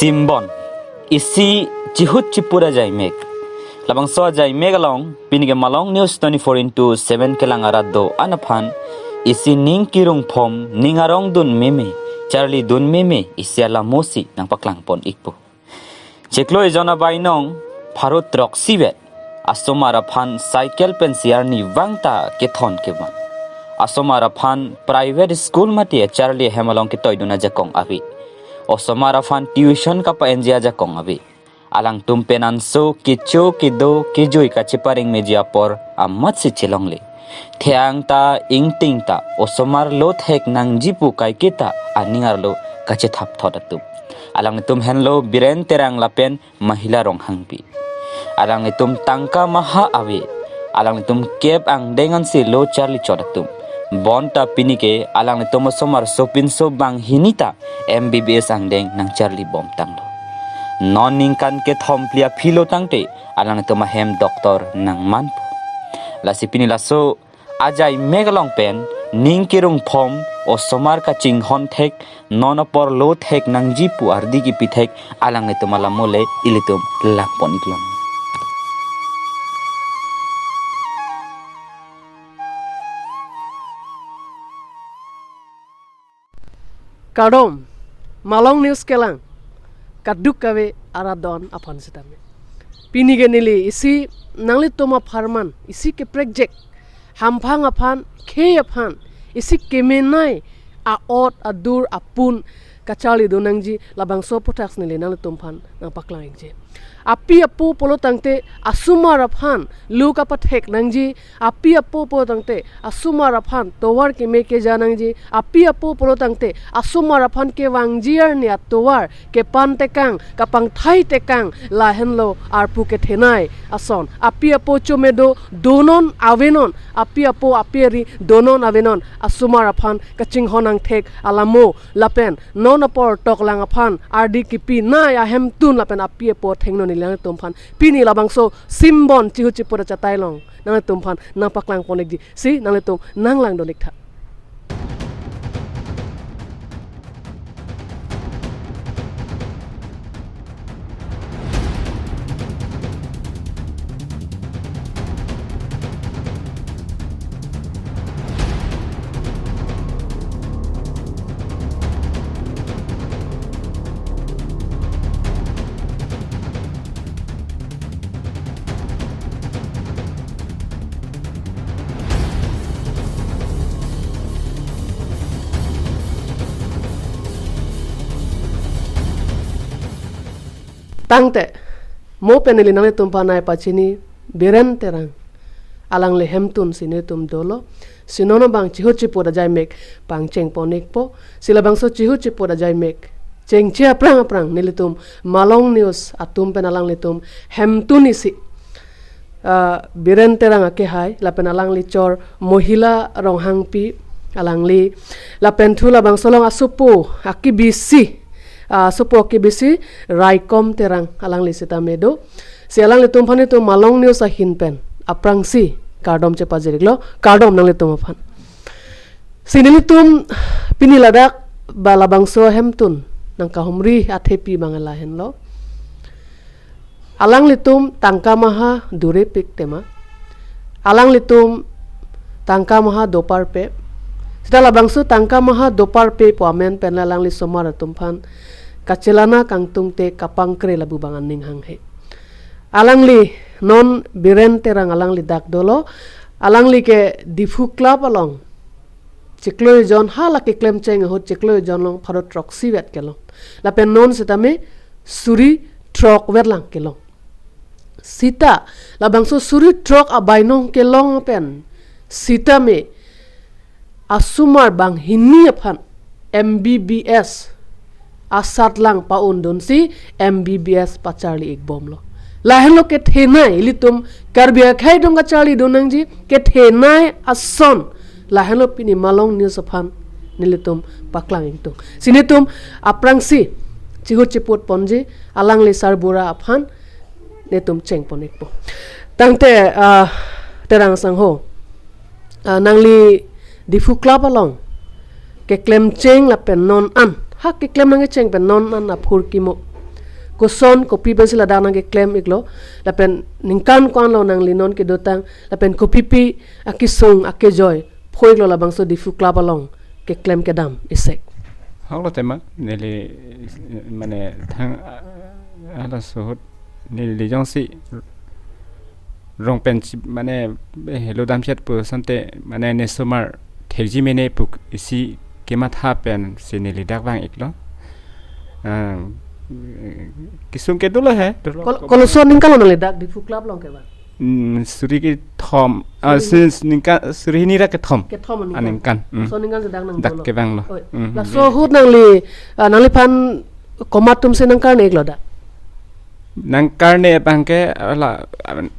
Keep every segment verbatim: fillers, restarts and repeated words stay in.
Simbon, isi chihut chiput ajaimek. Labangso ajaimek along, pini ke Malong News twenty-four into seven kelang arat do-an aphan, isi ning kirung phom, ning arong dun meme, charli dun meme, isi alamo si nangpaklang pon ikpo. Chiklo ejon abainong, pharo throksi vet, asomar aphan cycle pensi arnivang ta kethon kevang. Asomar aphan private school mate charli hem along ketoi dun ajakong ave. Osomar aphan tuition kapa-enji ajakong ave. Alangtum penanso kecho kedo kejui kachepareng meji apor amatsi chelongle. Theng ta ingting ta osomar lo thek nangji pu kaiketa aning arlo kachethap thot atum. Alanglitum henlo Biren Terang lapen Mahila Ronghangpi. Alanglitum tangka maha ave. Alanglitum kep angdeng ansi lo charli chot atum. Bonta pini ke alanglitum osomar sopinso banghini ta M B B S angdeng nangcharli bomtanglo. Non ningkan kethom phli aphi lo tangte alanglitum ahem doctor nangmanpo. Lasi pini laso ajaimek along pen ning kirung phom, osomar kachinghon thek, non apor lo thek nangji pu ardi kipi thek, alanglitum alamo le ilitum lang pon iklong. Kardom, Malong News kelang kaduk kave arat do-an aphan sitame. Pini ke neli isi nanglitum apharman, isi keprekjek, hamphang aphan, khei aphan, isi kemenei a-ot adur apun kacharli dun nangji labangso aphuthak neli nanglitum aphan nangpaklang ikji. Api apo pulo tangte asomar aphan lo kapathek nangji, api apo pulo tangte asomar aphan tovar keme keja nangji, api apo pulo tangte asomar aphan kevangji arni atovar kepan tekang, kapangthai tekang, lahenlo arpu kethenei ason. Api apo chome do, donon avenon, api apo api ari donon avenon, asomar aphan kachinghon angthek alamo lapen non apor toklang aphan ardi kipinei ahemtun lapen api apo thengno neli nanglitum aphan pini labangso simbon chihut chiput achatai along nanglitum aphan nangpaklang pon ikji, si nanglitum nanglang dun iktha. Tangte, mo pen neli nanglitum aphan nangpachini Biren Terang alangli hemtun si nelitum dolo. Si non abang chihut chiput ajaimek pangcheng pon ikpo. Si labangso chihut chiput ajaimek chengche aphrang aphrang nelitum Malong News atum pen alanglitum hemtun isi, ah, Biren Terang akehai, lapen alangli chor Mohila Ronghangpi alangli, lapen thu labangso along asopo akebisi, ah, asopo akebisi Raikom Terang alangli sitame do. Si alanglitum aphan itum Malong News ahin pen aphrangsi kardom chepajir iklo, kardom nanglitum aphan. Si nelitum pini ladak ba labangso hemtun nangkahumri athepi abang lahenlo. Alanglitum tangka maha durepik tema. Alanglitum tangka maha doparpe. Seta labangso tangka maha doparpe pu amen pen alangli osomar atum aphan kachelana kangtung te kapangkre lapu abang aning hanghe. Alangli non Biren Terang alangli dak dolo. Alangli ke Diphu Club along chiklo ejon, hala keklemcheng ahut chiklo ejon along pharo throksi vet kelong. Lapen non sitame suri throk vet lang kelong. Seta labangso suri throk abainong kelong pen sitame asomar banghini aphan M B B S asatlang pa-un dunsi M B B S pacharli ikbomlo. Lahenlo kethenei, ilitum Karbi akhei atum kacharli dun nangji kethenei ason. Lahenlo pini Malong News aphan nelitum paklang ingtung. Si nelitum aphrangsi chihut chiput ponji alangli sarbura aphan nelitum cheng pon ikpo. Tangte, ah, Terang sangho, ah, nangli Diphu Club along keklemcheng lapen non an, ha keklem nangkecheng pen non an aphurkimo Koson kopi pensi ladak nangkeklem iklo, lapen ningkan ko-an lo nangli non kedotang, lapen kopipi akesung akejoi pho iklo labangso Diphu Club along keklem kedam isek. Ahok lo tema, neli mane thang, ah, halaso ahut neli jongsi rong pen chi-, mane helo damchet pu asonte mane ne osomar thekji mene pu isi kematha pensi neli dak vang iklo. Ah, kesung ke dolo he, dolo. Kol-, koloso aningkan lo nangli dak Diphu Club along kevang? Hmm, suri kethom, ah, suri si-, ningkan, suri hini ra kethom. Kethom aningkan. Aningkan, hmm. Laso aningkan si dak nang dak dolo. Kevang lo. Oi. Hmm, laso hmm. Ahut nangli, ah, nangliphan komat atumsi nangkarne iklo dak? Nangkarne abangke hala,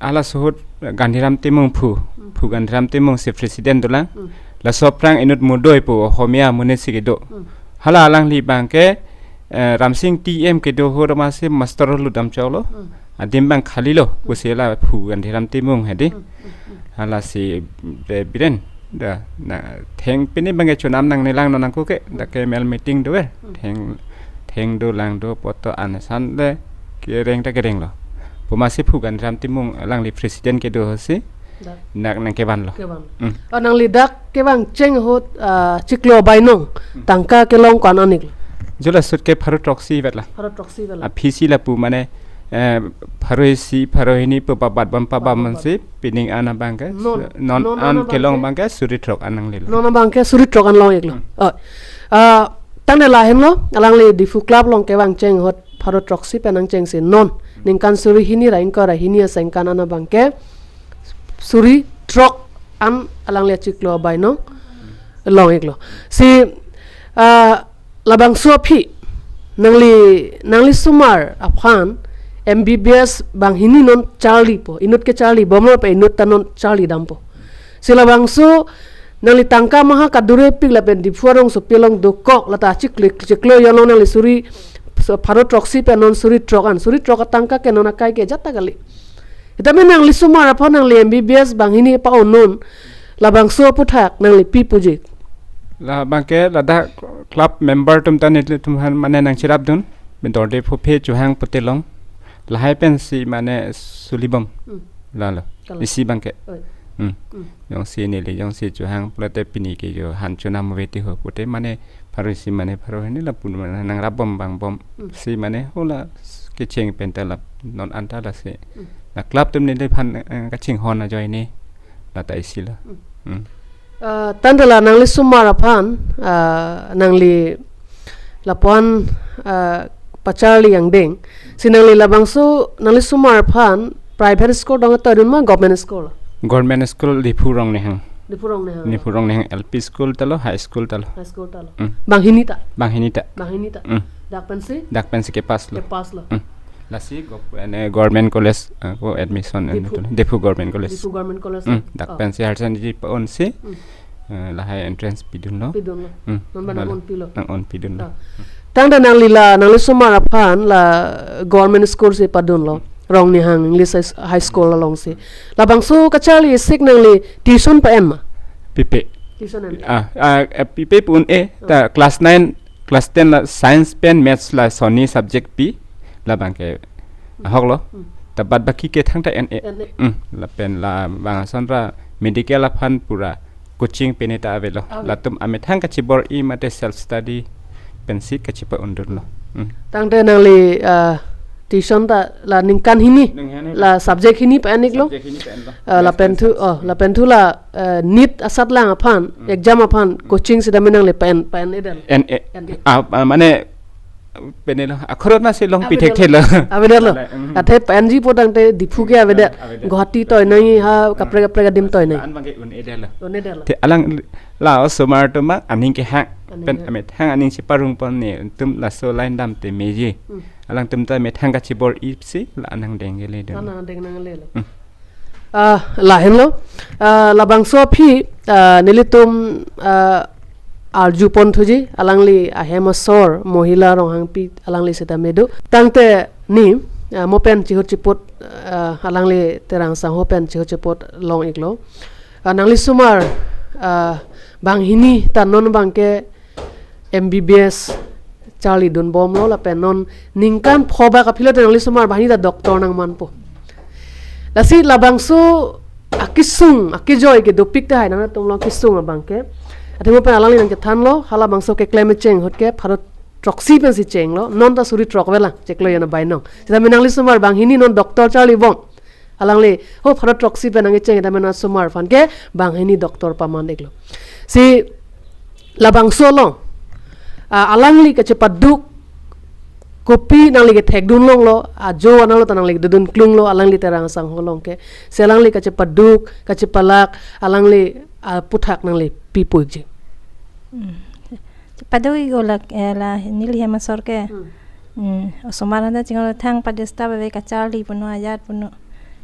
halaso ahut Gandhiram Timung phu, hmm. Phu Gandhiram Timung si president dolang. Hmm. Laso aphrang inut Mudoi pu Ohomia amonit si kedo. Hmm. Hala alangli abangke, eh, Ramsing T M kedo ahut masi master ahut damchoklo. Hmm. Adim abang khali lo, hmm. Pusi la Phu Gandhiram Timung hedi. Hmm, hmm, hmm. Halasi, eh, Biren, da, na, theng pini abangke chonam nangne lang non nangko ke, hmm. Dak ke mel meeting dover, hmm. Theng, theng do lang do poto an asan le kereng ta kereng lo. Pu masi Phu Gandhiram Timung alangli president kedo ahut si, dak. Dak nangkevan lo. Kevan. Hmm. Oh, nangli dak kevang cheng ahut, ah, chiklo bainong, hmm. Tangka kelong ko-an an iklo? Jo laso ahut ke pharo throksi vet la. Pharo throksi vet la. Aphi si lapu mane, eh, pharo isi, pharo hini pu pabat bom pabam. Pabat bom. Si pining an abangke, non, non, non an an abangke kelong abangke suri throk an nanglelo. Non abangke suri throk an long iklo. Hmm. Oh. Ah, tangte lahenlo, alangli Diphu Club along kevang cheng ahut pharo throksi pen nangchengsi non ningkan suri hini ra ingkoi ra hini asengkan an abangke suri throk an alangli achiklo bainong long iklo. Si, ah, labangso aphi nangli, nangli osomar aphan M B B S banghini non charlipo, inut ke charli bomlo pe inut ta non charli dampo. Si labangso nangli tangka maha kadure pik lapen Diphu arongsopi along dokok lata chiklo, chiklo jon along nangli suri, so, pharo throksi pen non suri throk an, suri throk atangka ke non akai ke jat ta kali. Sitame nangli osomar aphan nangli M B B S banghini pa-un non, labangso aphuthak nangli pi puji? Labangke ladak club member atum ta nelitum aphan mane nangcherapdun, bendor de phophe chuhang putelong, lahai pensi mane sulibom. Hmm. Lalo. Kalang. Isi abangke. Oi. Hmm. Hmm. Jongsi neli, jongsi chuhang pulote pini ke jo han chonam ave ti ho pute mane pharo isi mane pharo hini lapu mane nangrapbom vangbom. Hmm. Si mane hala kecheng pen ta lap non anta lasi. Hmm. La club atum neliphan, eh, kachinghon ajoine. Lata isi la. Hmm. Hmm. Ah, tangte la nangli osomar aphan, ah, nangli lapu-an, ah, pacharli angdeng. Si nangli labangso nangli osomar aphan private school dong atoi dun ma government school? Government school Diphu Rongnihang. Diphu Rongnihang. Diphu Rongnihang L P school ta lo, high school ta lo. High school ta lo. Hmm. Banghini ta? Banghini ta. Banghini ta. Hmm. Dak pensi? Dak pensi kepass lo. Kepass lo. Hmm. Lasi gov-, ene, government college, eh, ko admission, ene, Diphu. Diphu Government College. Diphu Government College. Hmm, dak, oh, pensi higher secondary pa-un si, hmm, eh, lahai entrance pidunlo. Pidunlo. Hmm. Non abang lalo. Nang-un pilo. Nang-un pidunlo. Ah. Tangte nangli la, nangli osomar aphan la government school si padunlo. Rongnihang English High, High School alongsi. Labangso kacharli isik nangli tuition pa-en ma? Pipe. Tuition en. Ah, ah, eh, pipe pu-un-e, ta, ah, class nine, class ten la science pen maths la sonni subject pi, labangke ahok lo. Hmm. Ta bad baki ke thangta en-e. En-e. Hmm, lapen labang ason ra medical aphan pura coaching pine ta avelo. Ave. Latum amethang kachibor-i mate self study pensi kachepa-un dunlo. Hmm. Tangte nangli, ah, tuition ta la ningkan hini, ningkan hini, la subject hini pa-en iklo. Subject hini pa-enlo. Ah, maths lapen pen thu, science. Oh, lapen thu la, eh, NEET asatlang aphan, hmm, exam aphan, hmm, coaching sitame nangli pa-en, pa-en-edetlo. En-e. En-e. Ah, ah, mane, pine lo, akhorot na si longpi, avedetlo, thekthelo. Avedetlo. Lale, mm. Athe pa-enji pu tangte Diphu ke avedet. Avedet. Guwahati toi nangji ha, mm, kaprek kaprek adim toi nangji. An abangke un-edetlo. Un-edetlo. Te alang la osomar atum aning kehang. Aning pen kehang. Amethang aning cheparong pon ne, tum laso line damte meji. Mm. Alangtum ta methang kachibor-i si la an angdeng kele dun. An angdeng nanglelo. Mm. Ah, lahenlo. Ah, labangso aphi, ah, nelitum, ah, arju pon thuji, alangli ahem asor, Mohila Ronghangpi, alangli sitame do. Tangte ne, ah, mo pen chihut chiput, ah, alangli Terang sangho pen chihut chiput long iklo. Ah, nangli osomar, ah, banghini ta non abangke M B B S charlidunbomlo lapen non ningkan pho bak aphi lote nangli osomar banghini ta doctor nangmanpo. Lasi labangso akesung, akejoi ke dopik tahai nangtum along kesung abang ke. Athema pen alangli nangkethanlo, halabangso keklem cheng ahut ke pharo throksi pensi chenglo, non ta suri throk avelang, cheklo jana bainong. Sitame nangli osomar banghini non doctor charlibom. Alangli, ho pharo throksi pen nangkecheng tame nangli osomar aphan ke banghini doctor paman-iklo. Si labangso along, ah, alangli kachepaduk kopi nangli kethekdun longlo, ajo analo ta nangli dodun klunglo, alangli Terang asangho along ke. Si alangli kachepaduk, kachepalak, alangli, ah, aphuthak nangli pi pu-ikji. Hmm. Paduk-ik o la, eh, la neli hem asor ke. Hmm. Hmm. Osomar aphan ta chinghon thang padisturb ave, kacharli puno ajat puno.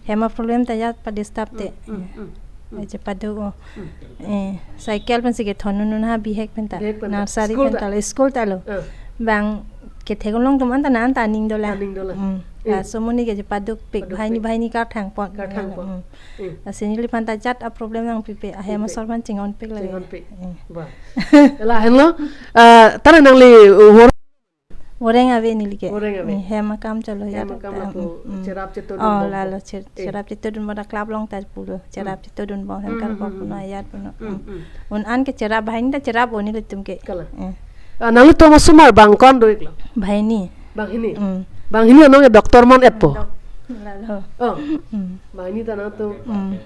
Hem aproblem ta ajat padisturb te. Hmm, hmm, hmm, hmm. Eh, chepaduk o. Hmm. Eh, cycle pensi kethondun ha bihek pen ta. Bihek pen ta. Nursery School pen ta. Ta lo, school ta lo. Eh. Bang kethek longtum anta na anta aning dolang. Aning dolang. Hmm. Eh. Laso amonit ke chepadukpik. Padukpik. Banghini banghini karthang pon. Karthang pon. Hmm. Hmm. Lasi neliphan ta ajat aproblem nangpipe, ahem asor aphan chinghonpik lake. Chinghonpik. Eh. Wah. Lahenlo, eh, tara nangli, uh, vor- Voreng ave neli ke. Voreng ave. Eh, hem akam cholo. Hem ya, akam em, lapu, mm, cherap chetodun. Oh, bompo. Lalo, cher-, eh, cherap chetodunbom, da club along ta pulo. Cherap, mm, chetodunbom, hem, mm, karpo, mm, puno, mm, ajat puno. Mm, mm, mm. Un-an ke cherap, banghini ta cherap o nelitum ke. Kalang. Eh. Ah, nanglitum osomar bang ko-an do-iklo? Banghini. Banghini? Mm. Banghini anong ke doctor man-etpo? Dok-, lalo. Oh. Mm. Banghini ta nangtum. Mm.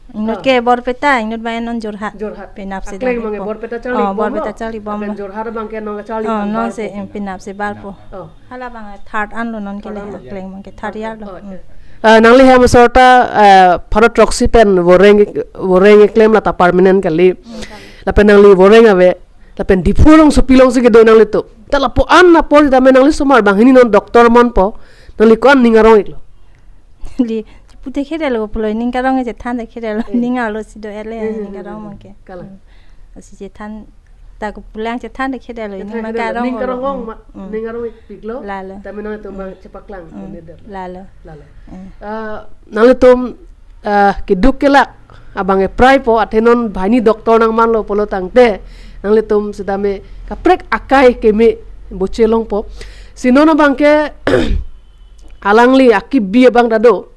Inut, ah, ke Borpeta, inut abang non Jorhat. Jorhat. Penap si akleng abang ke barpo. Borpeta charli, oh, bomlo. Borpeta charlibomlo. Lapen Jorhat abang ke non charli, oh, non barpo. Si, em, penap si barpo. Oh. Halabang third an lo non ke le, third an lo. Akleng abang ke third year lo. Oh, hmm, okay. Ah, nangli hem asor ta, ah, pharo throksi pen voreng, voreng keklem la ta permanent kali. Hmm, kali. Lapen nangli voreng ave, lapen Diphu along sopi alongsi kedo nanglitum. Ta lapu-an apor sitame nangli osomar banghini non doctor manpo, nangli ko-an ning arong-iklo? Neli, pute khede lo pulo, ning karong chethan te khede lo, eh, ning arlo si do-et le, eh, ning karong abang ke. Kalang. Hmm. Lasi chethan ta ko pulang chethan te khede lo, chethan ning ma khede lo, karong ning lo. Karong ong, hmm, ma, hmm, ning arong-ikpiklo. Lalo. Tame nangtum abang, hmm, chepaklang, hmm, ne der. Lalo. Lalo. Hmm. Ah, nanglitum, ah, keduk kelak abang ke praipo, athe non banghini doctor nangmanlo pulo tangte, nanglitum sitame kaprek akai keme boche longpo. Si non abang ke alangli akibi abang ta do.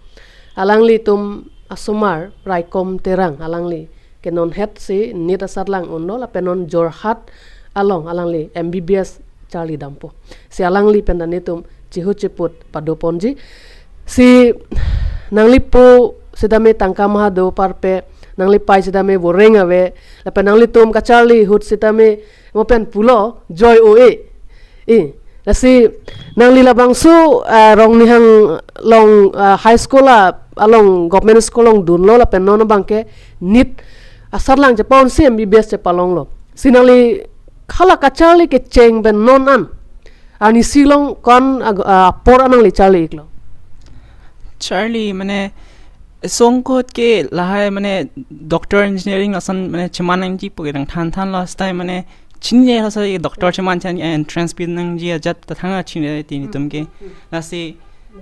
Alanglitum asomar Raikom Terang, alangli ke non het si NEET asatlang unlo lapen non Jorhat along alangli M B B S charlidampo. Si alangli pen ta netum chihut chiput padoponji. Si nanglipo sitame tangka maha do parpe, nanglipei sitame voreng ave, lapen nanglitum kacharli ahut sitame mo pen pulo joi o e. E, lasi nangli labangso, ah, Rongnihang along, ah, high school a, along government school along dunlo lapen non abang ke NEET asatlang chepa-un si M B B S chepalonglo. Si nangli hala kacharli kecheng pen non an arnisi along ko-an ag-, ah, apor an nangli charli-iklo? Charli mane songkot ke lahai mane doctor engineering ason mane cheman nangji pu ke nangthan thanlo, stai mane chinine lo, sai doctor cheman chan entrance pi nangji ajat ta thang chinine ti netum ke. Lasi,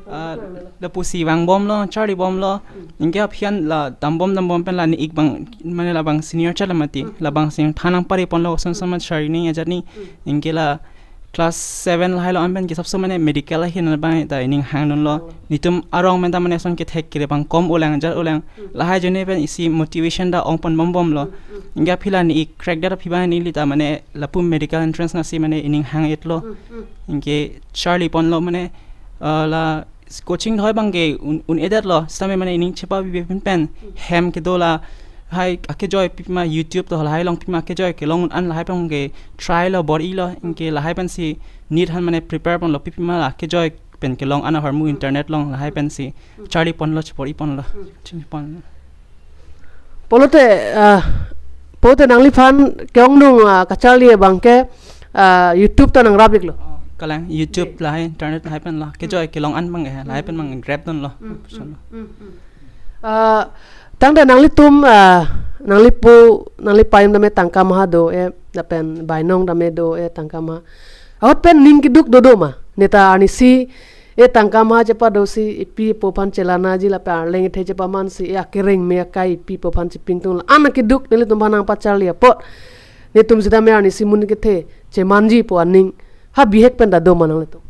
ah, lapusi vangbomlo, charlibomlo. Anke aphi an la dambom dambom pen la ne-ik abang mane labang senior chat la mati. Labang sing than nangpariponlo, son son ma charli ni ajat ni. Anke la class seven lahai lo an pen ke sabso mane medical ahin abang ta ining hangdunlo. Netum arong pen ta mane son kethek kere abang kom ulang jar ulang. Lahai ajoine pen isi motivation ta ongponbomlo. Anke aphi la ne-ik crack det aphi abang neli ta mane lapu medical entrance nasi mane ining hang-etlo. Anke charliponlo mane, ah, la coaching dhoi abang ke un, un-edetlo, sitame mane ining chepabibe pen pen, hem kedo lahai akejoi pipima YouTube to lahai along pima kejoi kelong un-an lahai pen ke try lo, bor-ilo, anke lahai pensi NEET aphan mane prepare ponlo, pipima la kejoi pen kelong an ahormu internet along lahai pensi charliponlo, chepor-iponlo. Chinipon. Pulote, ah, pulote nangliphan ke-ongdung, ah, kacharli abang ke, ah, YouTube ta nangrap-iklo. Oh, kalang YouTube lahai, internet lahai pen lo. Kejoi kelong an abang ke lahai pen abang grab dunlo. Puson lo. Ah, tangte nanglitum, ah, nanglipo, nanglipei tame tangka maha do-e, lapen bainong tame do-e tangka maha. Ahut pen ning keduk dodo ma? Neta arnisi e tangka maha chepado si epi epo aphan chelanaji lapen arleng ethe chepaman si e akereng me akai epi epo aphan chepingtung la-an akeduk nelitum aphan nangpacharli apot, netum sitame arnisi amonit kethe chemanji pu aning Ha bihek pen ta do ma nanglitum?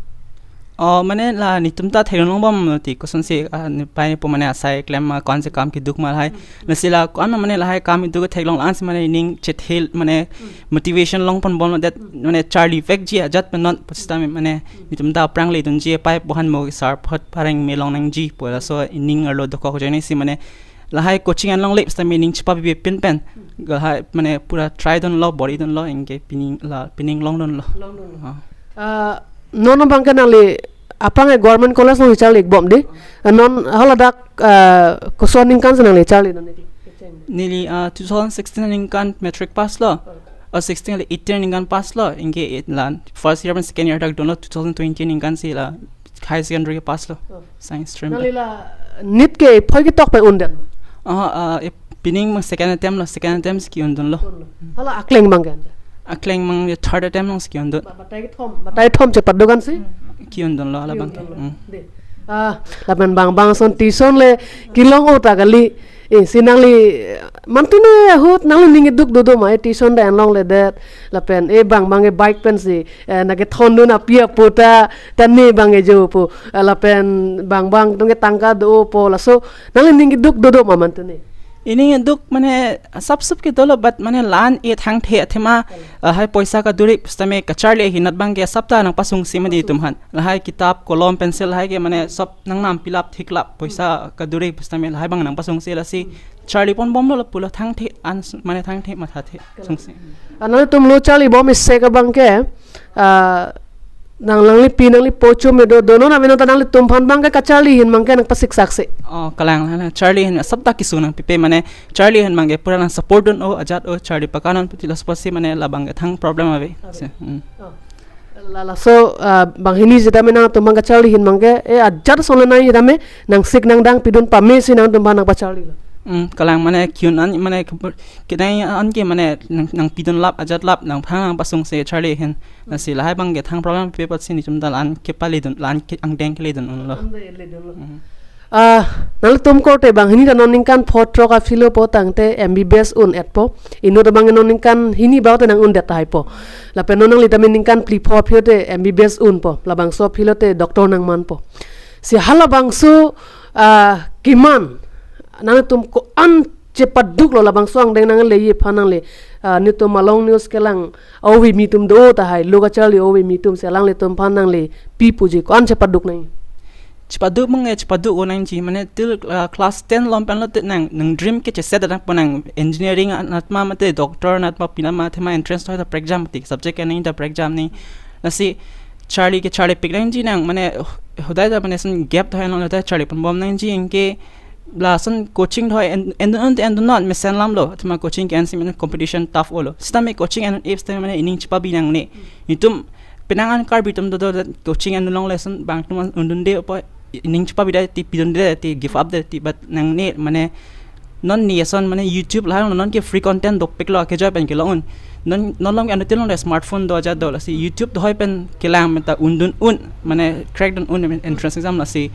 Oh, mane la netum ta theklong longbom ti kosonsi, ah, nepai nepo mane asai klem ma ko-an si kam keduk ma lahai. Lasi la ko-an ma mane lahai kam keduk theklong la-an si mane ning chethel mane motivation longponbomlo det mane charli vekji ajat pen non pusitame mane netum ta aphrang ledunji, pai pohan mo sar phot pareng me longnangji pu laso ning arlo dokok ajoine si mane lahai coaching an longle pusitame ning chepabi pin pen lahai mane pura try dunlo, bor-i dunlo, anke pining la pining longdunlo. Longdunlo. Ah. Ah, non abang ke nangli aphrang e government college along charli bom di. Ah, non haladak, ah, koson aningkan si nangli charlidun neli? Neli, ah, two thousand sixteen aningkan matric pass lo. Oh. Oh, sixteen le eighteen aningkan pass lo. Anke eight lan first year pen second year dak dunlo, two thousand twenty aningkan si la higher secondary pass lo. Oh. Science stream. Nangli la NEET ke phoi ketok pen un det? Aha, ah, e pining mang second attempt lo, second attempt si ke-undunlo. Hala akleng abang ke? Akleng mang ye third attempt along si ke-undun. Ba-, batai kethom, batai kethom chepaduk an si? Ke-undunlo hala abang ke. Ke-undunlo. Hmm. De. Ah, lapen bang bang ason tuition le kelong o ta kali. Eh, si nangli, eh, mantune ahut nangli ning keduk dodo ma, eh, tuition ta en longledet. Lapen, eh, bang bang e bike pen si, eh, nangkethondun api apo ta, ta ne abang e jo pu. Eh, lapen bang bang atum ke tangka do pu laso nangli ning keduk dodo ma mantune? Ining keduk mane sapsup ke dolo, but mane la-an e thangthe athema, ah, hai poisa kaduri pusitame kacharli ahinat abang ke asap ta nangpasungse mati netum aphan. Lahai kitap, kolom, pencil lahai ke mane sop nangnam pilap thiklap, poisa kaduri pusitame lahai abang nangpasungse, lasi charliponbomlo pulo, thangthe an mane thangthe mathathe sungse. Ah, nangtum lo charlibom isi ke abang ke, ah, nang nangli pi nangli po chome do, do non ave non ta nanglitum aphan abang ke kacharli ahin abang ke nangpasiksak se? Oh, kalang, kalang. Charli ahin asap ta kesung nangpipe mane charli ahin abang ke pura nang support dun o ajat o charli pakanon puti laso apotsi mane labang ke thang problem ave. Ave. Se, hmm. Oh. La laso, ah, banghini sitame nangtum abang kacharli ahin abang ke, eh, ajat ason le nang sitame nangsik nangdang pidun pame si nangtum aphan nangpacharlilo. Hmm, kalang mane ke-un an mane ke, kenai an ke mane nang, nangpidun lap ajat lap nangphan nangpasungse charli ahin. Lasi lahai abang ke thang problem pe apotsi netum ta la-an kepaledun, la-an ke angdeng keledun unlo. Angdeng ledunlo. Hmm. Ah, nangtum korte banghini ta non ningkan pho throk aphi lo po tangte M B B S un-etpo. Inut abang non ningkan hini ba te nang-undet tahai po. Lapen non nangli tame ningkan phli pho aphi te M B B S unpo. Labangso aphi lo te doctor nangmanpo. Si halabangso, ah, keman nangtum ko-an chepaduklo labangso angdeng nangle ye aphan nangli, ah, netum along news kelang ove me atum do tahai, lo kacharli ove me atum si alanglitum aphan nangli pi puji ko-an chepaduk nang? Chepaduk abang e chepaduk o nangji mane till, ah, class ten lom pen lo te nang, nang dream ke cheset nangpo, nang engineering anat ma mate doctor anat ma pina ma athema entrance thoi ta prek jam ti subject ke nang ta prek jam ni. Lasi charli ke charlipik nangji nang mane hodai ta mane ason gap thoi along ta charliponbom nangji, anke lason coaching thoi en, en, en, en non mesen lamlo, athema coaching ke-en si mane competition tough olo. Sitame coaching en-e sitame mane ining chepabi nangne. Netum penang an Karbi atum dodo coaching en longle ason bang atum undunde po, ining chepabi dai ti pidunde ti give up de ti, but nangne mane non ne ason mane YouTube lahai along non ke free content dopiklo, akejoi pen kelong un. Non, non along ke anuttin along de smartphone do ajat do, lasi YouTube doi pen kelang meta undun un mane crack dun un entrance exam, lasi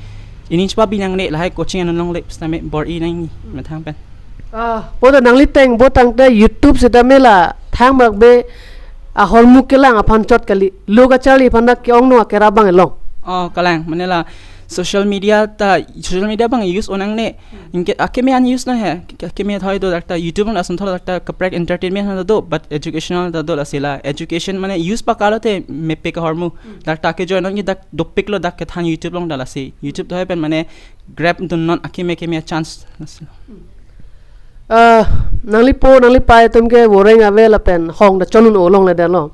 ining chepabi nangne lahai coaching en longle sitame bor-i nang methang pen. Ah, po ta nangli teng po tangte YouTube sitame la thangbak be ahormu kelang aphan chot kali, lo kacharli aphan ta ke-ongno akerap abang e long. Oh, kalang mane la social media ta, social media abang use o nangne. Anke akeme an use nang he, akeme thoi do dak ta YouTube na ason thoi dak ta kaprek entertainment na do, but educational ta do, lasi la education mane use pakalo te mepik ahormu. Dak ta akejoi non ke dak dopiklo dak kethan YouTube along ta, lasi YouTube thoi pen mane grab dun non akeme keme chance. Ah, nangli po nangli pai atum ke voreng ave lapen hong ta chonun o longledetlo.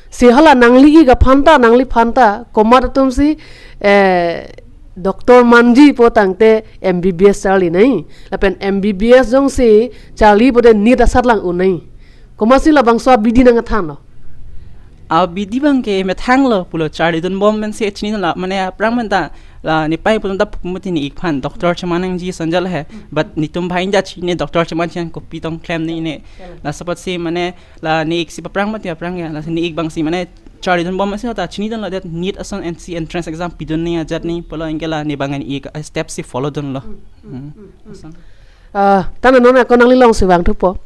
Si hala nangli-ik aphan ta, nangliphan ta komat atum si, eh, doctor manji po tangte M B B S charli nai. Lapen M B B S jongsi charli pote NEET asat lang un nai. Komatsi labangso abidi nangthanlo? Abidi abang ke methanglo pulo, charlidunbom pen si chinilo mane aphrang pen ta la nepai pulo ta pumuti ne-ik aphan doctor cheman nangji sanjal he. But netum bhai inja chine doctor cheman chin kopi tong klem ne ne. Laso apotsi mane la ne-ik si aphrang mati aphrang ya, la ne-ik abang si mane charlidunbom si ta chinidunlo det NEET ason N C entrance exam pidun ne ajat ne pulo, anke la ne abang ne-ik step si follow dunlo. Hmm. Ason. Ah, tana non ako nangli along si vangthupo.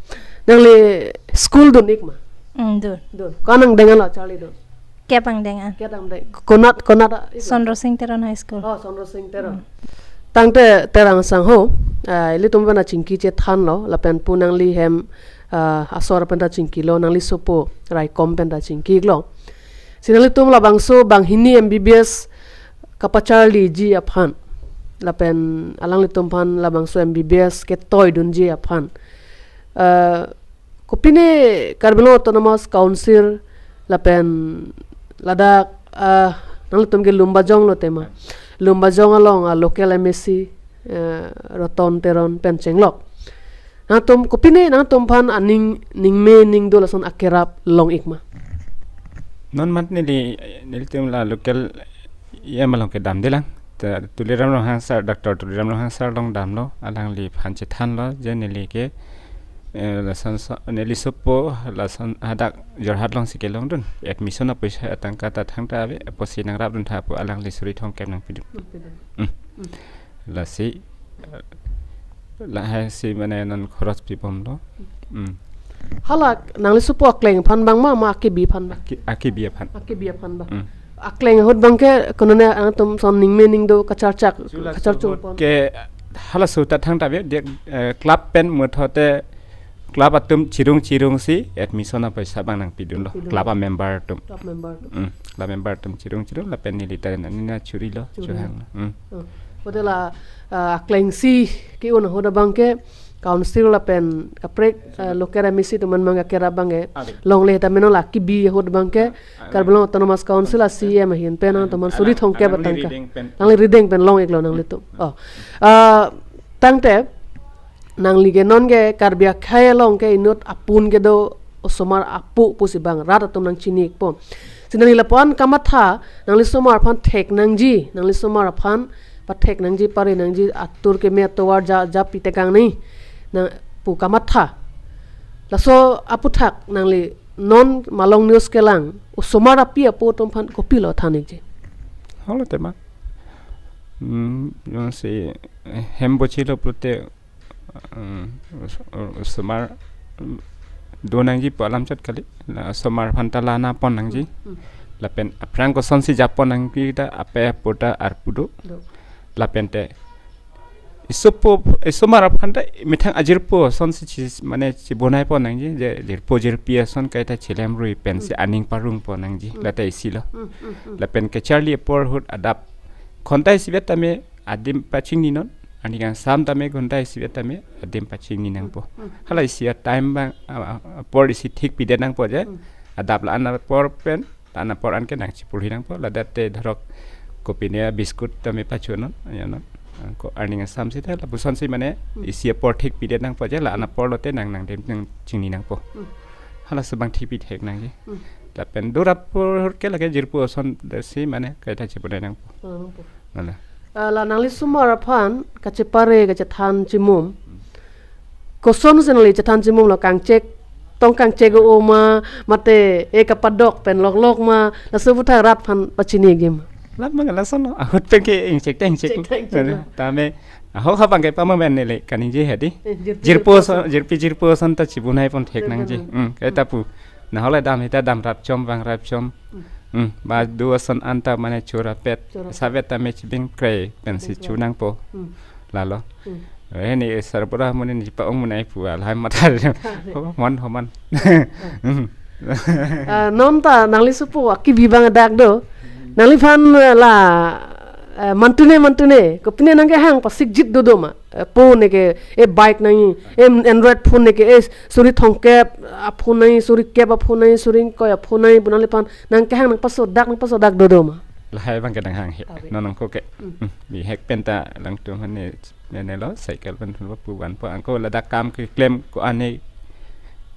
Nangli school dun-ik ma? Hmm, dun. Dun. Ko-an angdeng lo charlidun? Kep angdeng an. Kep angdeng. Konat, konat, ah, Sondro Sing Teron High School. Oh, Sondro Sing Teron. Hmm. Tangte Terang sangho, ah, ilitum pen achingki chethanlo, lapen pu nangli hem, ah, asor pen ta chingkilo, nangli sopo raikom pen ta chingkilo. Si nanglitum labangso banghini M B B S kapacharliji aphan, lapen alanglitum aphan labangso M B B S ketoidunji aphan. Ah, kopine Karbi Anglong Autonomous Council lapen ladak, ah, nanglitum ke Lumbajong lo tema. Lumbajong along a local M A C, eh, Roton Teron pen chenglok. Nangtum kopine nangtum aphan aning ningme ningdo lason akerap long-ik ma? Non mat neli, nelitum la local E M along kedamdelang. Ta Tuliram Ronghang sir, Doctor Tuliram Ronghang sir along damlo, alangliphan chethanlo, je neli ke, eh, lason so, neli sopo, lason hadak Jorhat alongsi kelongdun. Admission apoisa atangka ta thangta ave, apotsi nangrapdun tha pu alangli suri thomkep nangpidun. Nangpidun. Hmm. Hmm. Lasi, eh, lahai si mane non khoros pibomlo. Hmm. Hala nangli sopo akleng aphan abang ma, ma akebi aphan abang? Aki-, akebi aphan. Akebi aphan abang. Hmm. Akleng ahut abangke konone nangtum son ningme ningdo kacharchak, chula kacharchung sohot pon. Ke halaso ta thangta ave, dia, eh, club pen muthote club atum chirung chirungsi admission apoisa abang nangpidunlo. Pidun. Club a member atum. Club member atum. Hmm. Club member atum chirung chirung lapen neli ta nina churilo, churi. Chuhang. Hmm. Oh. Hote la, ah, aklengsi ke-un ahut abangke council lapen kaprek, ah, local M A C atum aphan abang akerap abangke. Ave. Longle ta meno la akebi ahut abangke. Ave. Karbi Anglong Autonomous Council a C E M ahin pen nangtum aphan suri thomkep atangka. Alangli rideng pen. Alangli rideng pen long-iklo nanglitum. Hmm. Oh. Ah, tangte nangli ke non ke Karbi akhei along ke inut apun kedo osomar apo pusi abang rat atum nangchini-ikpo. Si nangli lapu-an kamatha, nangli somar aphan thek nangji, nangli somar aphan pathek nangji, pare nangji, atur keme atovar ja, ja pitekang ni, nang pu kamatha. Laso aputhak nangli non Malong News kelang osomar api apo atum aphan kopilo than-ikji? Holo tema. Hmm, jongsi, eh, hem bochilo pulote, um, os-, os-, osomar, um, do nangji pu alam chot kali. La osomar aphan ta la nangpon nangji. Hmm, hmm. Lapen aphrang kosonsi japon nangji ta ape apo ta arpu do. Do. Lapen te isopo, isomar aphan ta methang ajirpo asonsi chi, mane chibonaipon nangji, je jirpo jirpi ason kaita chilemrui pensi, hmm, aning parungpon nangji. Hmm. Lata isilo. Hmm, hmm, hmm. Lapen kacharli apor ahut adap ghonta isivet tame adim pachingninon, aning kangsam tame ghonta isivet tame adim pachingni nangpo. Hmm, hmm. Hala isi a time abang, a, a, apor isi thik pidet nangpo je. Hmm. Adap la-an apor pen, la-an apor anke nangchipurhi nangpo, ladak te dhorok kopine biscuit tame pachonon, ya non. Ko aning kangsam sita, lapusonsi mane, hmm, isi apor thik pidet nangpo je, la-an, hmm, apor lote nang, nangdim nangchingni nangpo. Hmm. Halaso abang thik pithek nangji. Hmm. Lapen do rap apor ke lake jirpo ason dasi mane kaita chibonai nangpo. Oh, nangpo. Mane. Ah, la nangli somar aphan kachepare kachethan chimum. Kosonsi nangli chethan chimumlo, kangchek, tong kangchek o ma, mate e kapadok pen loklok ma, laso aputhak rat aphan pachini-ikji ma? Lam mang lason lo, ahut pen ke ingchek ta ingchek. Chek ta ingchek. Tame, ahok ha abangke pama men neli kaningje hedi. Eh, jirpi, jirpo jirpo ason, son. Jirpi jirpo ason ta chibonaipon thek nangji. Chibonaipon. Hmm, kaita pu. Nahole dam hita dam rapchom, vang rapchom. Hmm. Hmm, ba do ason anta mane chorapet. Chorapet. Savet tame chibing kre pensi, bing kre, chunangpo. Hmm. Lalo. Hmm. Eh, ni sarbura muni ni pa-ong munai pu alhai mathar. Thare. Homan, homan. Hmm. Ah, non ta nangli sopo akebi abang adak do. Nangliphan, eh, la, eh, mantune, mantune. Kopine nangkehang pasikjit dodo ma? Eh, phone neke, eh, bike nangji, eh, Android phone neke, eh, suri thomkep aphone nangji, suri kep aphone nangji, suri ingkoi aphone nangji, pu nangliphan nangkehang nangpasodak, nangpasodak dodo ma? Lahai abangke nanghanghe. Ave. Non nangko ke. Hmm. Hmm. Bihek pen ta alangtum aphan ne, ne, nelo, cycle pen thunpo pu vanpo. Anke ladak kam keklem ko-an ne,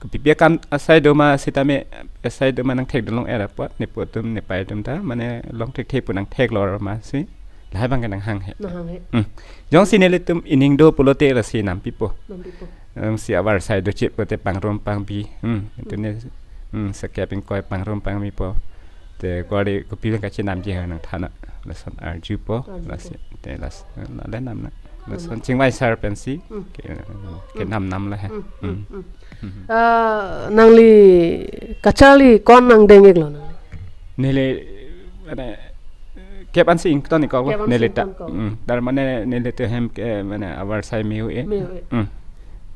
kopi pi akam asai do ma sitame, asai do ma nangthekdun long-et apot, ne potum, ne paitum ta, mane long thekthe pu nangtheklor ma si. Lahai abangke nanghanghe. Nanghanghe. Hmm. Jongsi nelitum ining do pulote lasi nampipo. Nampipo. Em, si avar sai dochit pulote pangrum pangbi. Hmm. Hmm. Itu ne, hmm, sekep ingkoi pangrum pangbipo. Te kori kopi abang kachinamji ha nangthan-a. Lason arjupo. Arjupo. Lasi, te las, la le nam na. Lason, hmm, chingvai sar pensi. Hmm. Ke, ke, hmm, nam nam la ha. Hmm, hmm, hmm. Hmm. Hmm. Ah, nangli kacharli ko-an nangdeng-iklo nangli? Neli, mane, kep ansi ington ikok lo, Kep ansi neli ta. ington kok. Hmm, tar mane neli te hem ke, mane, avarsai me-o-e. Me-o-e. Hmm.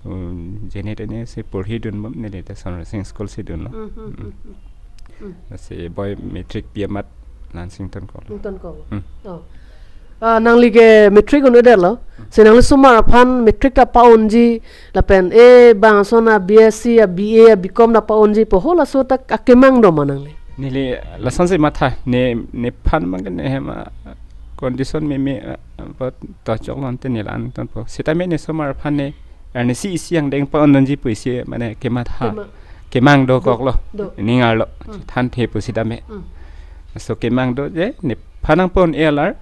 Hmm, jene tene si porhi dunbom, neli te Sonrasing School si dunlo. Hmm, hmm, hmm, hmm. Hmm. Si boy matric pi amat la-ansi ington kok lo. Ington kok lo. Hmm. Oh. Ah, nangli ke matric un-edetlo. Hmm. Si nangli osomar aphan matric ta pa-unji, lapen e bang ason a B S C, a B A, a B Com ta pa-unji pu halaso ta akemang do ma nangli? Neli lasonsi matha, ne, nephan mang ne hem a condition meme, ah, apot to chok lon te ne la-an ingtonpo. Sitame ne osomar aphan ne, arnisi isi angdeng pa-undunji pu isi mane kematha. Kema- Kemang do Do, kok lo. do. Ning arlo. Hmm. Thanthe pusitame. Hmm. So kemang do je, nephan nangpon e alar,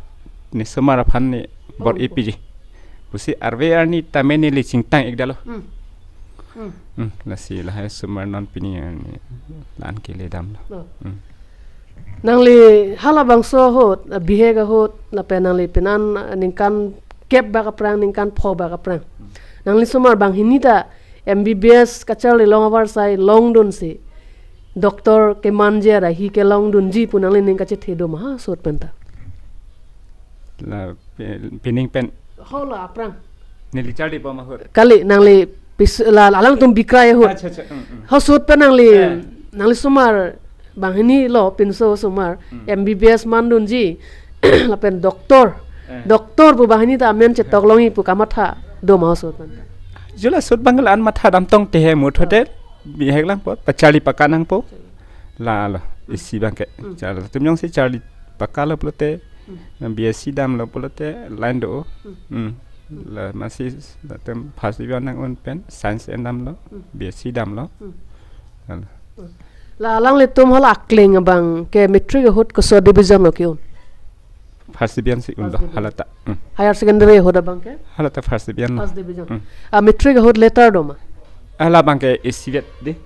ne osomar aphan ne bor-i Pon po. piji. Pusi arve arni tame neli chingtang-ik detlo. Hmm. Hmm. Hmm, lasi lahai osomar non pini arni la-an kele damlo. Oh. Hmm. Nangli halabangso ahut, ah, bihek ahut, lapen nangli penan, ah, ningkan kep bak aphrang, ningkan pho bak aphrang. Hmm. Nangli osomar banghini ta M B B S kacharli along avarsai longdunsi doctor kemanji ra hi kelongdunji pu nangli ning kachethe do ma ha ahut penta? La pe-, pining pen. Hala aphrang. Neli charlibom ahut. Kali nangli pis-, la, alangtum bikrai ahut. Acha, acha, mm, mm. Ha ahut pen nangli, Eh. nangli osomar banghini lo pinso osomar, Hmm. M B B S mandunji, lapen doctor. Eh. Doctor pu banghini ta amen chetok longji pu kamatha do ma ahut penta? Jula ahut bang la-an matha damtong te he mut hotel, bihek lang po, pacharli paka nangpo. Lalo, isi bangke. Hmm. Char-, tum jongsi charli paka lo pulote, Hmm. B S C damlo pulote, line do. Hmm. Hmm. La masi, latum first division nang-un pen, science en damlo, Hmm. B S C damlo. Hmm. Lalo. Hmm. La alanglitum hala akleng abang ke matric ahut koso division lo ke-un? First division si un First lo, division. Halata. Hmm. Higher secondary ahut abang ke? Halata first division lo. First division. Hmm. Ah, matric ahut letter do ma? Ah, labang ke isi vet di.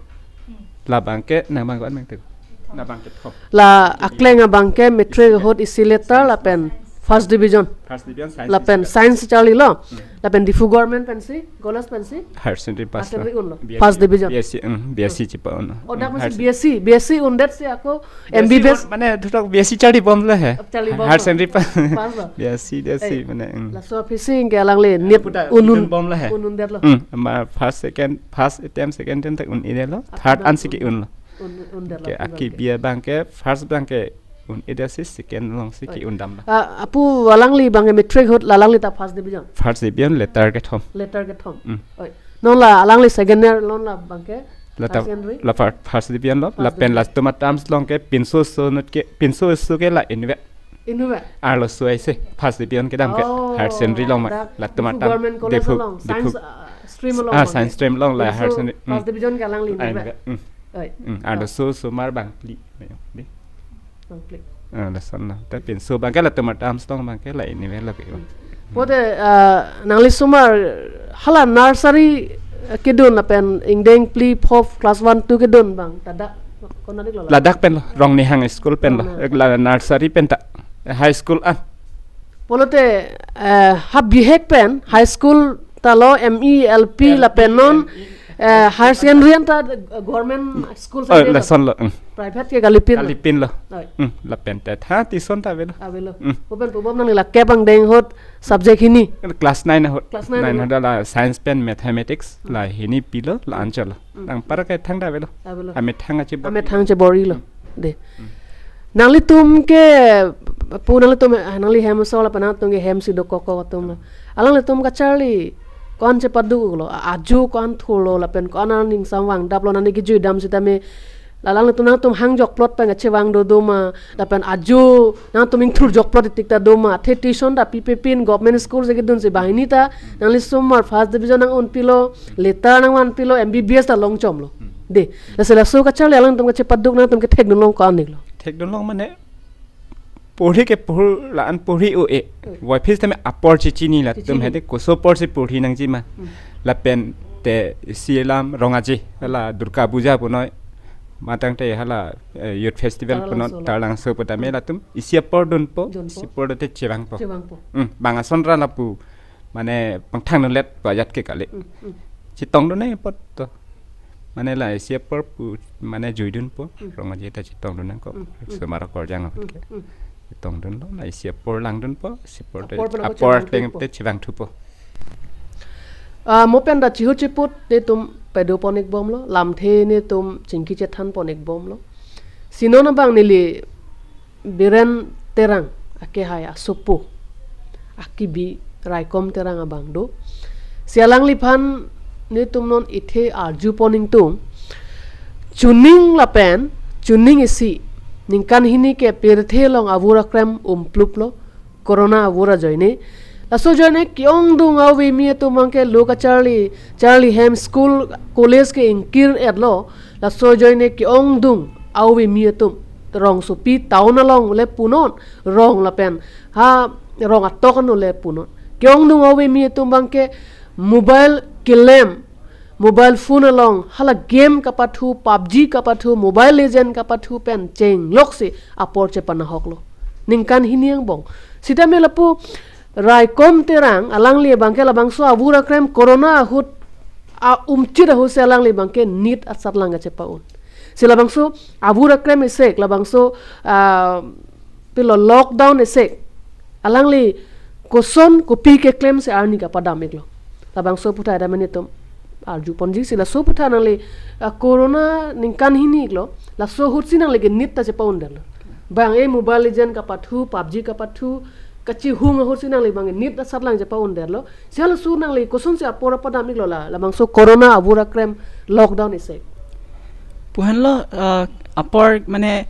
Labang ke, nang bang ko-an mang tu. Labang ke thom. La akleng abang ke matric ahut isi letter lapen first division. First division, science Lapen division. science charlilo. Hmm. Lapen Diphu government pensi, college pensi? Higher secondary pass Higher secondary lo. unlo. B S C, First division. B S C, mm, B S C Hmm. chipa unlo. Oh, dak Hmm, masih higher B S C, B S C undet si ako secondary. B S C M B B S. un-, mane thutok B S C charlibom lo he. Charlibom Higher lo. secondary pass. Pass lo. B S C, B S C Eh, mane, mm. laso aphi si ke alangli nit Puta unun, idun bom lo he. unun detlo. Mm, ma first, second, first attempt, second attempt tak un-edetlo. Api Third bang ansi un-, ke-unlo. un-, un-, detlo, Ke api aki bang ke. bia bangke, first bangke un-edet si second alongsi Oi. ke-un damlo. Ah, apu alangli bangke matric ahut la alangli ta first division. First division letter kethom. Letter kethom. Mm. Oi. Non la alangli second year non la bangke Lata, Higher secondary? la fir-, first division lo, First lapen division. latum a-terms along ke pinso so nut ke, pinso so ke la inve. Inve? Arloso aise, first division kedam ke, Oh, Higher secondary along ma, dak latum Diphu a-term, government college Diphu, along, Diphu. science, ah, stream along Ah, bangke. science stream along la Pinso Higher secondary, mm. first division ke alangli inve. Inve, mm. Oi. Mm, Oh. arloso osomar bangphli. Di. Bangphli. Ah, lason lo. Tapi pinso bangke latum a-terms along bangke la inve lo ke. Hmm. Pote, ah, nangli osomar hala nursery, eh, kedun lapen ingdeng phli pho class one two kedun bang ta dak konatlo la? Ladak pen lo, Rongnihang school pen lo. Rongnihang. Ek la nursery pen ta. Eh, high school ah. Pulote, eh, ha bihek pen high school ta lo M E, L P, L P, lapen non, M E, eh, high school. Higher secondary an ta, eh, government school Oh, side lo. lason lo. Mm. Private ke kalipin lo. Kalipin lo. Oi. Mm, lapen te tha tuition ta avelo. Avelo. Mm. Pu pen pubom nangli la kep angdeng ahut subject hini. Class nine ahut. Class nine Nine ahut. ahut la science pen mathematics Mm. la hini pilo la Mm. anchor lo. Mm. Nang para ke thang ta avelo. Avelo. Amethang achi bor-i. Amethang chebor-i lo. Mm. De. Mm. Nanglitum ke pu nanglitum, ah, nangli hem so lapen nangtum ke hem si dokok kok atum lo. Alanglitum kacharli ko-an chepaduk lo, a-, ajo ko-an thurlo lapen ko-an aning samvang daplo nani kejui dam sitame. La alanglitum nangtum hang jokplot pen kachevang do do ma, lapen ajo nangtum ingthur jokplot tik ta do ma. Athe tuition ta pipe pin government school si kedun si banghini ta nangli osomar first division nang-un pilo, letter nangvan pilo, M B B S ta longchom lo. De, lasi laso kacharli alanglitum kachepaduk nangtum kethekdun long ko-an lo? Thekdun long mane porhi ke porhi la-an porhi o e. Hmm. Voiphit tame apor chechini latum Chechini. hedi koso apor si porhi nangji ma. Hmm. Lapen te isi alam rong aje, hala Durga Puja punoi, matang te hala, eh, Youth Festival Taralangso punoi, lo. Taralangso pu tame Hmm. latum isi apor dunpo, Dunpo. isi apor te chevangpo. Chevangpo. Hmm, bang ason ra lapu, mane pangthang dunlet pu ajat ke kali. Hmm, hmm. Chetongdun nangji apot to. Mane la isi apor pu, mane juidunpo, Hmm. rong aje ta chetongdun nangkok, Hmm, hmm. Somar akorjang Hmm, aphan ke. Hmm. Chetongdunlo, la isi apor langdunpo, isi apor te, Apor pen ako apor chevang teng thupo. Te chevang thupo. Ah, mo pen ta chihut chiput netum padopon-ikbomlo, lamthe netum chingki chethanpon-ikbomlo. Si non abang neli Biren Terang akehai asopo, akibi Raikom Terang abang do. Si alangliphan netum non ithe arjupon ingtung. Chuning lapen, chuning isi, ningkan hini ke pirthe along avur akrem umpluplo, corona avur ajoine. Laso ajoine ke-ongdung aove mi atum abang ke lo kacharli, charli hem, school, college ke ingkir-etlo. Laso ajoine ke-ongdung aove mi atum, rongsopi town along le punon, rong lapen ha rong atok ano le punon. Ke-ongdung aove mi atum abang ke mobile kelem, mobile phone along hala game kapathu, PUBG kapathu, Mobile Legend kapathu pen chengloksi apor chepanahoklo. Ningkan hini angbong. Sitame lapu Raikom Terang alangli abang ke labangso avur akrem corona ahut, a umchit ahut si alangli abang ke nit asatlang kachepa-un. Si labangso avur akrem isek, labangso, ah, pilo lockdown isek, alangli koson kopi keklem si arni kapadam-iklo. Labangso aputhak ta mane netum arjuponji, si laso aputhak nangli, ah, corona ningkan hini-iklo, laso ahut si nangli ke nit ta chepa-un-detlo. Bang e Mobile Legend kapathu, PUBG kapathu, kachihung ahut si nangli abang nit asatlang chepa-un-detlo. Si halaso nangli kosonsi apor apadam-iklo la, labangso corona avur akrem lockdown isek? Pu henlo, ah, apor mane,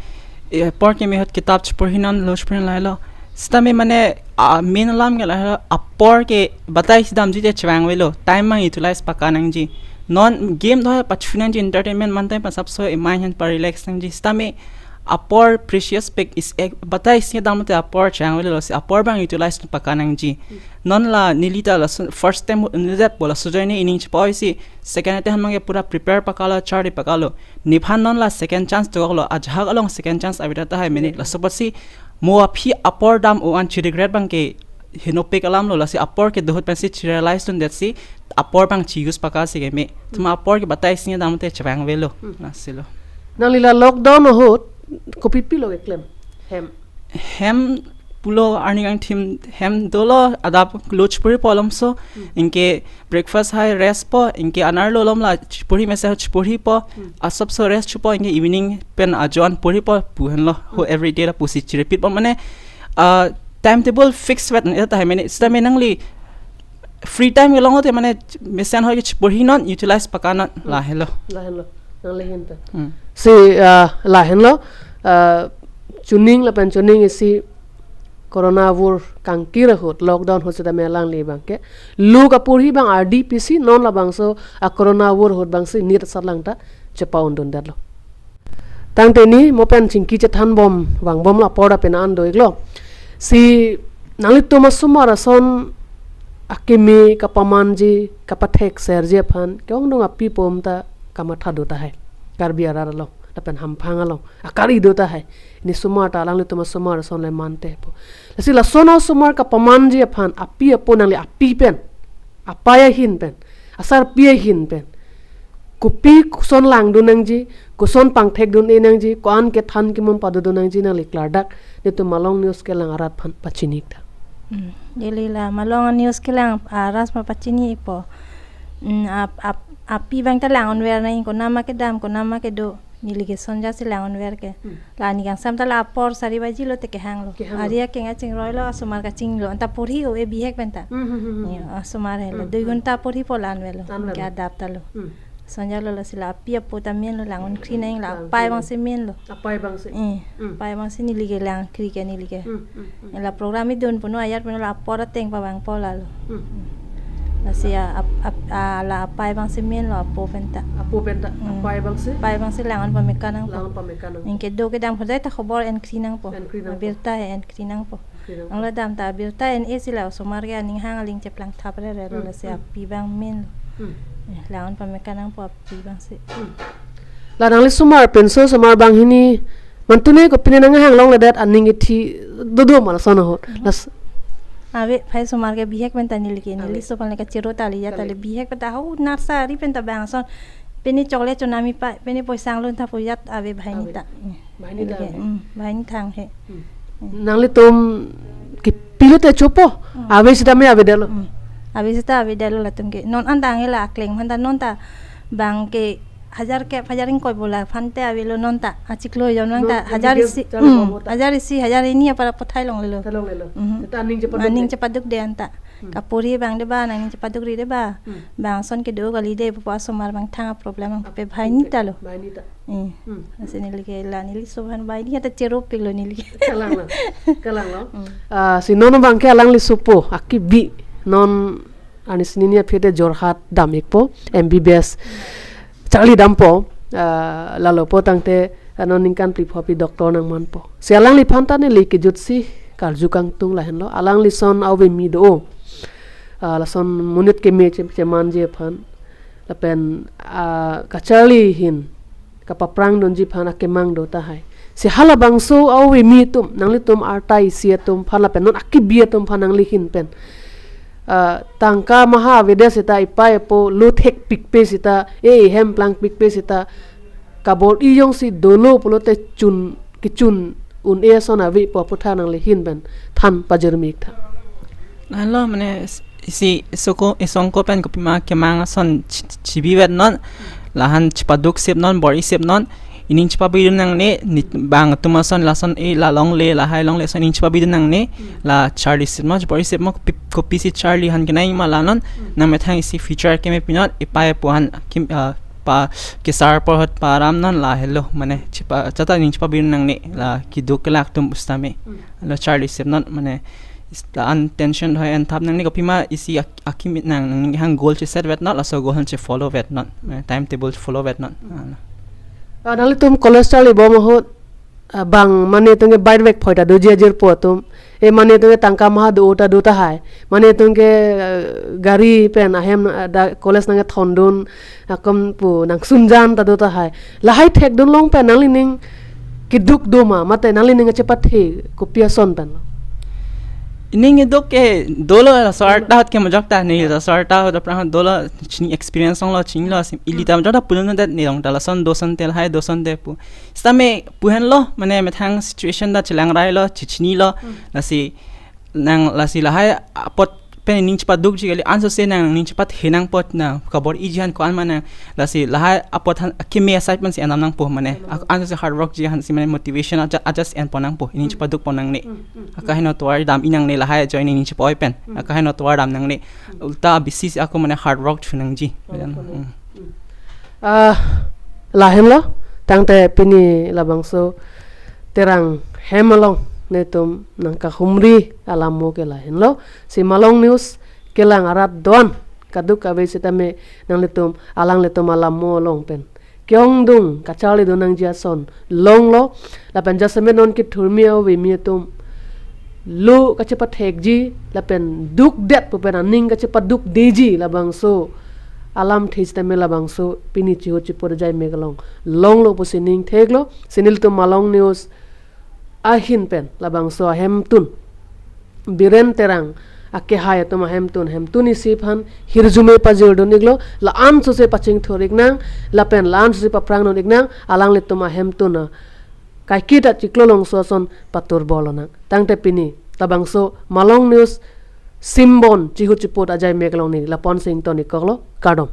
eh, apor keme ahut kitap cheporhinon, lo cheporhinon lahelo. Sitame mane, ah, main alam ke lahelo, apor ke batai si damji te chevang avelo, time abang utilize paka nangji. Non game do pachu nangji, entertainment man time pasapso emai hen pa-relax nangji. Sitame apor precious pek is ek, batai si dam te apor chevang avelo, si apor abang utilize paka nangji. Non la neli ta laso first time neli det po, laso ajoine ining chepa-oi si second attempt abang ke pura prepare pakalo, charli pakalo. Nephan non la second chance dokoklo, ajahak along second chance ave tahai mene. Laso apotsi mo aphi apor dam-o an chi-regret abang ke henopik alamlo, lasi apor kedo ahut pensi chi-realize dundetsi apor abang chi-use paka si keme. Thuma apor ke batai si dam te chevang avelo. Hmm. Lasilo. Nangli la lockdown ahut kopi pilo keklem? Hem. Hem pulo arni kangthim hem dolo, adap lo cheporhipo alomso, Hmm. anke breakfast hai rest po, anke anerlo alom la cheporhi mesen cheporhipo, Hmm. asapso rest thupo, anke evening pen ajo an porhipo pu henlo, ho Hmm. everyday la pusi chi-repeat po mane, ah, timetable fix vet ne tahai mene, sitame nangli free time kelong te mane mesen ahoi ke cheporhinon, utilize pakanon, Hmm. lahelo. Lahenlo, nangli ahin ta. Hmm. Si, ah, lahenlo, ah, chuning lapen chuning isi corona avur kangkir ahut, lockdown ahut sitame alangli abang ke lo kaporhi abang ardi pisi, non labangso a corona avur ahut abangsi nit asatlang ta chepa-un-dundetlo. Tangte ne mo pen chingki chethanbom vangbomlo, apor ta pena an do-iklo. Si nanglitum asomar ason akeme kapamanji, kapathekserji aphan ke-ongdung api pom ta kamatha do tahai. Karbi arat along lapen hamphang along akari do tahai. Ne somar ta alanglitum asomar ason le mante po. Lasi lason asomar kapamanji aphan api apo nangli api pen, apei ahin pen, asarpi ahin pen, kopi koson langdun nangji, koson pangthekdun-e nangji, ko-an kethan kemum padodun nangji, nangli klardak netum Malong News kelang arat aphan pachini-ik tha. Hmm. Neli la Malong News kelang arat aphan pachini-ikpo. Hmm, ap-, ap-, api abang ta lang-unver nang, konat ma kedam, konat ma kedo, neli ke Sonja si lang-unver ke. Hmm. La neli kangsam ta la apor sari baji lote kehanglo. Kehanglo. Ari akeng kachingroilo, asomar kachinglo, anta porhi-o-e bihek penta. Hmm, hmm, hmm, hmm. Ya, asomar helo. Hmm, Dui hmm. ghonta porhipo la-unverlo. La-unverlo. Ke adap talo. Hmm. Sonja lo, lasi la api apo ta menlo, lang-unkri nang, la Lang-unkri apei nang. Abangsi menlo. Apei abangsi. Eh, Hmm. apei abangsi neli ke lang-unkri ke neli ke. Hmm, hmm, hmm. La program idun puno ayat puno la apor ateng pavangpo lalo. Hmm. Lasi a, ap-, ap-, a, la apei abangsi menlo apo penta. Apo penta, Hmm. apei abangsi? Apei abangsi lang-un pameka nangpo. Lang-un pameka nang. Anke do kedam khodai ta khobor enkri nangpo. Enkri nangpo. Birta he enkri nangpo. Enkri nangpo. Nanglo dam ta birta en-e si la osomar ke aning hang aling cheplang thap rere lo Hmm, lasi hmm. api abang menlo. Hmm. Eh, lang-un pameka nangpo api abangsi. Hmm. La nangli somar penso somar banghini mantune kopine nanghang longledet aning ithi dodo ma lason ahut. Hmm. Las- Ave, phai somar ke bihek penta neli ke, neli Ave. so aphan le kachero tali ya Tali. tali bihek penta hau nursery penta bang ason. Pini chocolate chonam-i pa, pini poisang lun tha pu ajat ave banghini Ave. ta. Banghini ta Lake, ave. mm, banghini thang he. Hmm. Hmm. Nanglitum ke pilote chopo. Hmm. Ave sitame avedetlo. Hmm. Ave sita avedetlo latum ke. Non anta angela akleng aphan ta non ta bang ke hajar ke hajar ingkoi bola aphan te avelo non ta. Achiklo jon vang ta Non hajar ave isi. chalo Hmm. bobo ta. Hajar isi, hajar hini apar pathai longlelo. Thalonglelo. Mhm. Seta aning chepaduk Aning de. chepaduk de anta. Hmm. Kapuri bang de ba, nangning chepaduk ri de ba. Hmm. Bang ason kedo kali de, pupo asomar bang thang a problem bang pe banghini ta lo. Banghini ta. Eh. Hmm. Lasi neli ke la neli sob aphan banghini ta cherop pik lo neli ke. Kalang lo. Kalang lo. Hmm. Ah, si non bang ke alangli sopo, akibi non anisini ni aphi te Jorhat dam-ikpo, M B B S charli dampo, ah, lalopo tangte, ah, non ningkan phli pho pi doctor nangmanpo. Si alangliphan ta neli kejutsi karju kangtung lahenlo. Alangli son ave mi do. Ah, lason monit keme chem-, chemanji aphan. Lapen, ah, kacharli ahin kapaprang dunji aphan akemang do tahai. Si halabangso ave mi atum, nanglitum arta isi atum aphan lapen non akibi atum aphan nangli ahin pen. Ah, tangka maha avedet seta ipei ipo lo thek pikpe seta, e hem plang pikpe seta, kabor-i jongsi dolo pulote chun, kechun un-e ason ave pu aputhak nangli ahin pen than pajirmi-ik tha. Alo mane s-, isi soko, isongko pen kopima kemang ason chi-, chibivet non. Lahan chepaduk sip non, bor-i sip non. Ining chepabidun nangne, ni bang atum ason lason e la longle, lahai longle ason ining chepabidun nangne, la charli sip non, bor-i sip non, kopi, kopisi charli aphan kenai ma la non, nangmethang isi future keme pi non, ipei ipo aphan kim, ah, pa kesar porhot param non lahelo, mane chepa, chata ining chepabidun nangne, la keduk kelak atum pusitame. Mm. La charli sip non, mane is-, la an tension hoi an thap nangne kopima isi ak-, akimi nang, nang hang goal chesetvet non, laso goal aphan chefollowvet non, mane timetable followvet non. Mm. Ah, la. Ah, nanglitum college charlibom ahut, ah, bang mane atum ke bike vek phoi ta doji ajirpo atum. E mane atum ke tangka maha do ta do tahai. Mane atum ke, ah, gari pen ahem, ah, da college nangkethondun, akom pu nangsunjan ta do tahai. Lahai thekdun long pen nanglining keduk do ma, mate nanglining kachepathe kopi ason pen lo? Ining keduk ke dolo, laso arta ahut ke majok ta, ne laso arta ahut aphrang dolo, chini experience longlo, chinilo, sim ili ta majok ta punun det, ne long ta lason do asonte, lahai do asonte pu. Sitame pu henlo, mane methang situation ta chelangrailo, chechinilo, Hmm. lasi nang lasi lahai apot pen ining chepadukji kali, ansose nangning chepathe nangpo, na kabor-iji aphan ko-an ma nang, lasi lahai apot aphan akeme asai pensi endam nangpo mane, Endam. ak-, ansose hard workji aphansi mane motivation aja, aja si enpo nangpo, ining Hmm. chepadukpo nangne. Hmm, hmm, hmm. Akaheno tovar dam-i nangne lahai ajoine ining chepa-oi pen. Hmm. Akaheno tovar dam nangne. Hmm. Ulta abisi si ako mane hard work thu nangji. Hard work Hmm. thu nang. Hmm. Ah, lahenlo, tangte pini labangso Terang hem along netum nangkahumri alam mo ke lahenlo. Si Malong News kelang arat do-an kadokave sitame nanglitum alanglitum alam mo along pen ke-ongdung kacharlidun nangji ason longlo. Lapen jasemet non kethurmi ave mi atum lo kachepathekji lapen dukdet pu pen aning kachepadukdeji labangso alamthe sitame labangso pini chihu chipo ajai mek along longlo pusi ning theklo. Si nelitum Malong News ahin pen labangso ahemtun Biren Terang akehai atum ahemtun, hemtun isi aphan hirjume pajirdun-iklo, la-an sose pachingthur-ik nang, lapen la-an sose paprangdun-ik nang, alanglitum ahemtun a kaiketa chiklo longso ason patur bor lonang. Tangte pini labangso Malong News simbon chihu chipo ajai mek along neli lapu-an si ington-ikkoklo, kardom.